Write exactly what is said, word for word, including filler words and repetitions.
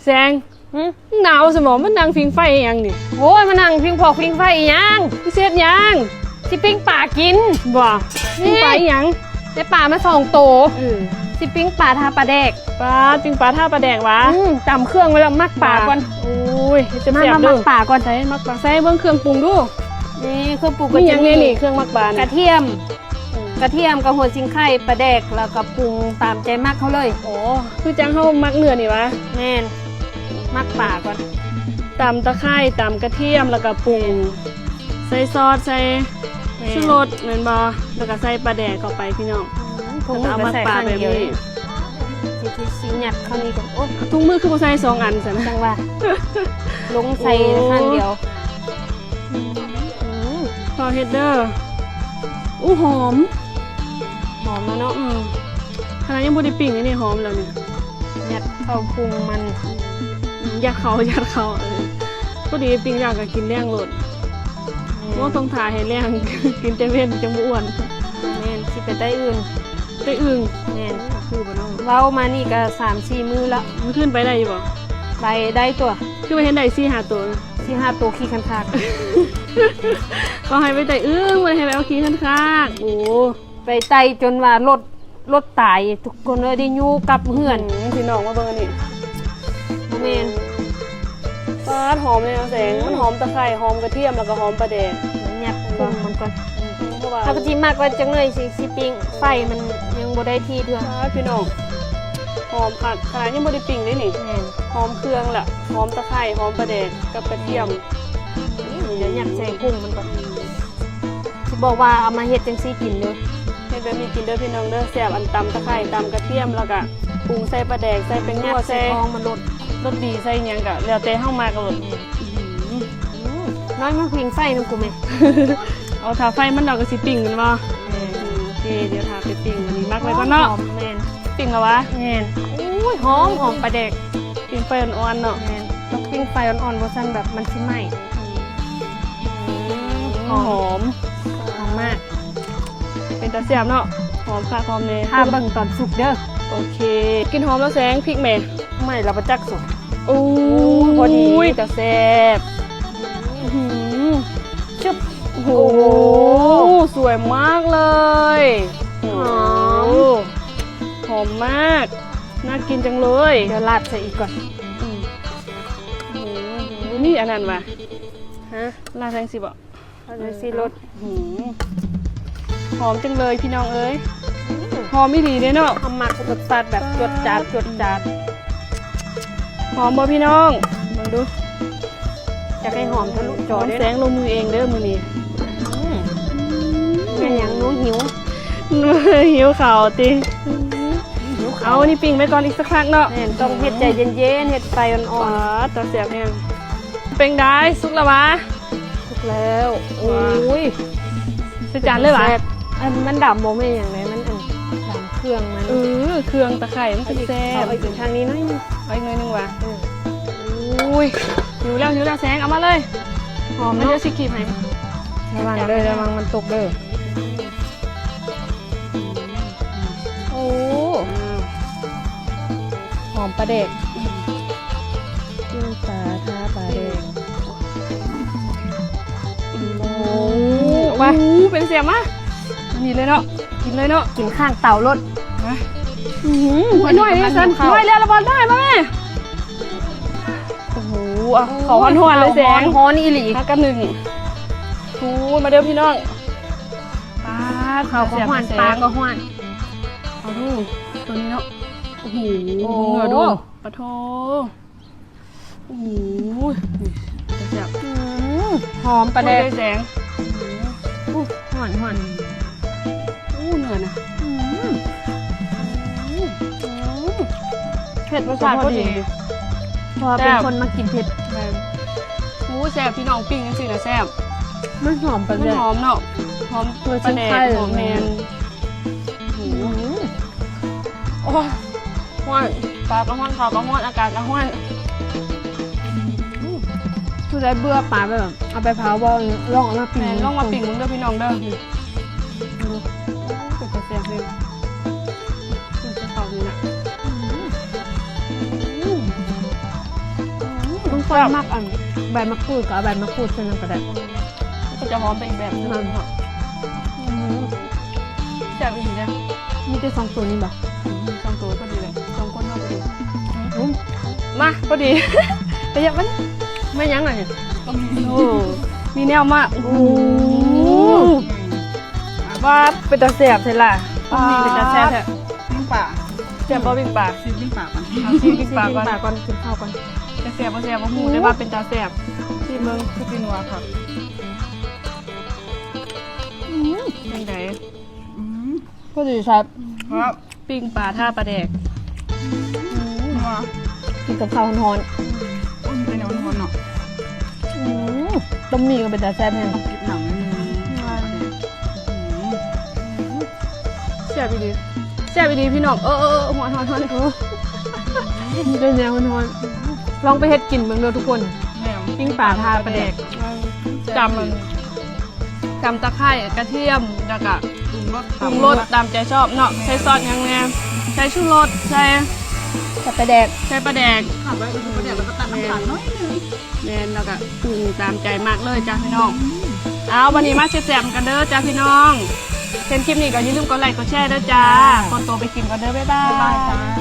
แจง หึ หนาวสมองมันนั่งผิงไฟอีหยังนี่ โอ้ย มานั่งผิงพอกผิงไฟอีหยัง สิเฮ็ดหยัง สิปิ้งปลากิน บ่ นี่ ปิ้งปลาอีหยัง ได้ปลามาสองโต เออ สิปิ้งปลาทาปลาแดก ปลาปิ้งปลาทาปลาแดกหวา อืม ตำเครื่องไว้แล้ว หมักปลาก่อน โอ้ย เฮ็ดแซ่บๆ มา มา เด้อ หมักปลาก่อน ใส่ หมักปลา ใส่เบิ่งเครื่องปรุงดู นี่เครื่องปรุงก็ มีหยัง จะมี แน่นี่ เครื่องหมักปลานี่ กระเทียม อืม กระเทียมกับหัวสิงไค ปลาแดก แล้วก็ปรุงตามใจมักเขาเลย อ๋อ คือจังเฮามักเนื้อนี่หวา แม่น หมักปลาก่อน ตำตะไคร้ ตำกระเทียม แล้วก็ปรุง ใส่ซอส ใส่ แม่น ชูรส แม่นบ่ แล้วก็ใส่ปลาแดกเข้าไปพี่น้อง อืม แล้วก็เอาหมักปลาแบบนี้ สิ สิ สิยัดเข้านี่ก่อน โอ๊ย ถุงมือคือบ่ใส่สองอันซั่นนะ จังว่า ลงใส่ โอ้ ข้างเดียว อืม พอเฮ็ดเด้อ อู้หอม หอมแล้วเนาะ อืม ขนาดยังบ่ได้ปิ้งเลยนี่หอมแล้วนี่ ยัดเข้าพุงมัน อืม ยัดเข้า ยัดเข้า เออ พอดีปิ้งแล้วก็กินแลงโลด อืม บ่ต้องถ่าให้แลง กินแต่เว็นจังบ่อ้วน แม่น สิไปไต้อื่น ไต้อึ่ง แม่น คือบ่เนาะ เว้ามานี่ก็สามสี่มื้อละ มื้อคืนไปได้อยู่บ่ ไปได้ตัว คือไปเห็นได้สี่ห้าตัว สี่ห้าตัวขี้คันคาก เขาให้ไปไต่อึ่ง บ่ได้ให้ไปเอาขี้คันคาก โอ้ ไปไต่จนว่ารถ รถตาย ทุกคนเลยได้ยู้กลับเฮือน อืม พี่น้องมาเบิ่งอันนี้ บ่แม่น ปาดหอมเลยนะแสง อืม มันหอมตะไคร้ หอมกระเทียม แล้วก็หอมปลาแดก ยัดพุงมันก่อน เพราะว่า เอากะทิมากกว่าจังหน่อยสิ สิปิ้ง ไฟมันยังบ่ได้ที่เทื่อ ปาดพี่น้อง หอมคัก ขนาดยังบ่ได้ปิ้งเลยนี่ แม่น หอมเครื่องละ หอมตะไคร้ หอมปลาแดก กับกระเทียม อืม เดี๋ยวยัดใส่พุงมันก่อน สิบอกว่าเอามาเฮ็ดจังซี่กินเด้อ เฮ็ดแบบนี้กินเด้อพี่น้องเด้อ แซ่บ อันตำตะไคร้ ตำกระเทียม แล้วก็ปรุงใส่ปลาแดก ใส่แป้งนัว ยัดใส่ ใส่ ท้องมันโลด รสดี ใส่หยังก็แล้วแต่เฮามักโลด อืม อืม น้อยมาพิงไฟนำกูแม่ เอาถ่าไฟมันดอกก็สิปิ้งมันบ่ เออ โอเค เดี๋ยวถ่าไปปิ้ง วันนี้มักไว้ก่อนเนาะ หอม แม่น ปิ้งแล้วหวา แม่น อุ้ย หอม หอมปลาแดก ปิ้งไฟอ่อนๆเนาะ แม่น ต้องปิ้งไฟอ่อนๆ บ่ซั่นแบบมันสิไหม้ อืม หอม หอมมาก เป็นตาแซ่บเนาะ หอมคักหอมแน่ ถ้าเบิ่งตอนสุกเด้อ โอเค กลิ่นหอมแล้วแสง พริกแหม ไหม้แล้วบ่จักสุก โอ้ย พอดี ตาแซ่บ อื้อหือ ชึบ โอ้โห โอ้โห สวยมากเลย หอม โอ้โห หอมมาก น่ากินจังเลย เดี๋ยวราดใส่อีกก่อน อืม โอ้โห นี่อันนั้นวะ ฮะ ราดแซงสิบ่ เอาเลยสิรส หืม หอมจังเลยพี่น้องเอ้ย อืม หอมอีหลีเด้เนาะ หอมมาก รสชาติแบบจวดจาด จวดจาด หอมบ่พี่น้อง เบิ่งดู อยากให้หอมทะลุจอ หอม ด้วย แสงลงมือเองเด้อมื้อนี้ อืม เป็นหยังหนูหิว หิวข้าวติ หิวข้าว เอาอันนี้ปิ้งไว้ก่อนอีกสักพักเนาะ แม่น ต้องเฮ็ดใจเย็นๆ เฮ็ดไฟอ่อนๆ อ๋อ ตาแซ่บแฮง เป็นได๋ สุกแล้วหวา สุกแล้ว โอ้ย ใส่จานเลยหวา แซ่บ อันมันดำบ่แม่นหยังได๋ มันอันดำเครื่องมัน เออ เครื่องตะไคร้มันสิแซ่บ เอาอีกทางนี้หน่อยหนึ่ง เอาอีกหน่อยหนึ่งหวา เออ โอ้ย หิวแล้ว หิวแล้วแสง เอามาเลย หอมเนาะ เดี๋ยวสิขีบให้ ระวังเด้อ ระวังมันตกเด้อ โอ้ หอมปลาแดก อืม ปิ้งปลาทาปลาแดก อืม โอ้ ไป โอ้ เป็นเสียงมะ นี่เลยเนาะ กินเลยเนาะ กินข้างเตาโลด มา อื้อหือ หน่อยนี่สัน หน่อยแล้วละบอลได้มาแม่ โอ้โห อ่ะ เขาฮ้อนๆเลยแสง ฮ้อนๆอีหลี พักกันหนึ่ง โอ้ มาเด้อพี่น้อง ปาด เขาก็ฮ้อน แซ่บ ปลาก็ฮ้อน เอาดู ตัวนี้เนาะ โอ้โห โอ้ เบิ่งเนื้อดู ปะโถ โอ้โห นี่ แซ่บ อืม หอมปลาแดก โอ้ย แสง อู้ ฮ้อนฮ้อน อู้ เนื้อนะ อืม อืม อืม เผ็ด รสชาติพอดี เพราะว่าเป็น แซ่บ คนมากินเผ็ด แม่น อู้ แซ่บ พี่น้องปิ้งจังซี่นะแซ่บ มันหอมปลาแดก มันหอมเนาะ หอม เออ ปลาแดก ใช่ หอมแม่น อืม โอ้ย ฮ้อน ปลาก็ฮ้อน ข้าวก็ฮ้อน อากาศก็ฮ้อน อืม ผู้ใดเบื่อปลาไปแบบ เอาไปเผาบ่ ลองเอามาปิ้ง แม่น ลองมาปิ้งเบิ่งเด้อพี่น้องเด้อ ดู เป็นตาแซ่บเลย อืม จะเข้านี่นะ อืม อืม ข้อยมักอันใบมะกรูดก็เอาใบมะกรูดใส่นำก็ได้ ก็จะหอมไปอีกแบบหนึ่ง นั่นค่ะ อืม แซ่บอีหลีเด้อ มีแต่สองตัวนี้บ่ สองตัวพอดีเลย สองคนพอดี อืม มาพอดี ไปเยอะมัน ไม่ยั้งหน่อย โอ้ มีแนวมา โอ้โห ว่าเป็นตาแซ่บแท้ล่ะ มีเป็นตาแซ่บแท้ ปิ้งปลา แซ่บบ่ปิ้งปลา ซีปิ้งปลาก่อน เอาซีปิ้งปลาก่อน ซีปิ้งปลาก่อน กินข้าวก่อน จะแซ่บบ่แซ่บบ่ฮู้ แต่ว่าเป็นตาแซ่บ ซีเบิ่ง คือเป็นนัวค่ะ อืม จังใด อืม พอดีครับ ครับ ปิ้งปลาท่าปลาแดก อืม นัว กินกับข้าวร้อนๆ อืม เป็นแนวร้อนๆเนาะ อืม ต้มหมี่ก็เป็นตาแซ่บแฮง กินหนังนิดนึง อืม แซ่บอีหลี แซ่บอีหลีพี่น้อง เออ เออ เออ ฮ้อนๆๆ เออ มันเป็นแนวฮ้อนๆ ลองไปเฮ็ดกินเบิ่งเด้อทุกคน แม่น ปิ้งปลาท่าปลาแดก แซ่บ จำมัน ตำตะไคร้กระเทียม แล้วก็ ปรุงรส ปรุงรสตามใจชอบเนาะ ใส่ซอสหยังแหน่ ใส่ชูรส ใส่ ใส่ปลาแดก ใส่ปลาแดก ขาดไว้ก็คือปลาแดก แล้วก็ตัดน้ำตาลหน่อยนึง แม่น แล้วก็ปรุงตามใจมากเลยจ้ะพี่น้อง เอา วันนี้มาแซ่บๆกันเด้อจ้ะพี่น้อง เห็นคลิปนี้ก็อย่าลืมกดไลค์กดแชร์เด้อจ้า ขอตัวไปกินก่อนเด้อ บ๊ายบาย บ๊ายบายจ้า